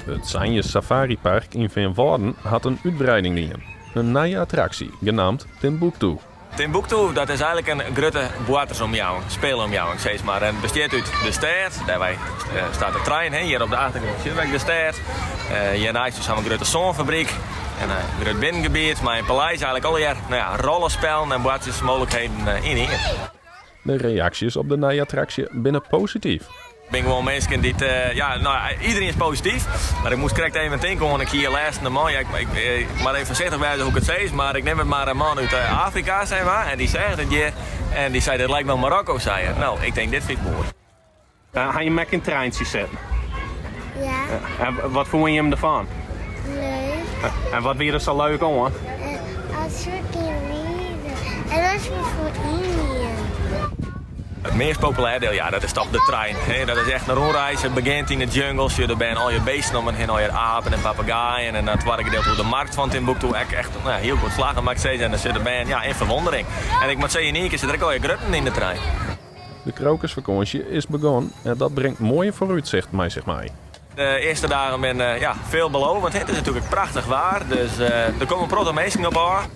It Sanjes Safaripark yn Feanwâlden hat in útwreiding dien. In nije attraksje, genaamd Timbuktu. Timbuktu, dat is eigenlik in grutte boartersomjouwing, speelomjouwing sis mar. En bestiet út de stêd, dêrby staat de trein, hjir op de achtergrûn sjogge we ek de stêd. Hjirneist dus ha we in grutte sânfabryk en in grut binnengebiet mei in paleis, eigenlik allegear nou ja, rollespellen en boartersmooglikheden yn ien. De reaksjes op de nije attraksje binne posityf. Binne gewoan minsken dy't, ja, no ja, iederien is posityf. Mar ik moast krekt even tinke oan, ik hie lêsten in man, ja, ik, ik moat even foarsichtich wêze hoe't ik it sis, mar ik nim it mar in man út Afrika, sei mar, en dy seach it hjir en dy sei, dit lijkt wel Marokko, sei er. No, ik tink, dit fyn ik moai. Ha jim ek yn it treintsje sitten? Ja. En wat fûnen jim derfan? Leuk. En wat wie der sa leuk oan? As we gingen riden en as we foaryn wienen. It meast populêre diel, ja, dat is toch de trein. Dat is echt in rûnreis. It begjint yn de jungle, sjoch der binne allegear beesten om en hinne, allegear apen en papegaaien. En dat twadde gedeelte oer de markt fan Timbuktu, ek echt nou ja, hiel goed slagge, moat ik sizze. En dan sitte de bern ja, yn ferwondering. En ik moat sizze, yn ien kear sitte der ek allegear grutten yn de trein. De krokusfakânsje is begûn en dat bringt moaie foarútsichten mei sich mei. De earste dagen binne ja, veelbelovend. It is natuerlik prachtich waar, dus der komme in protte minsken op ôf.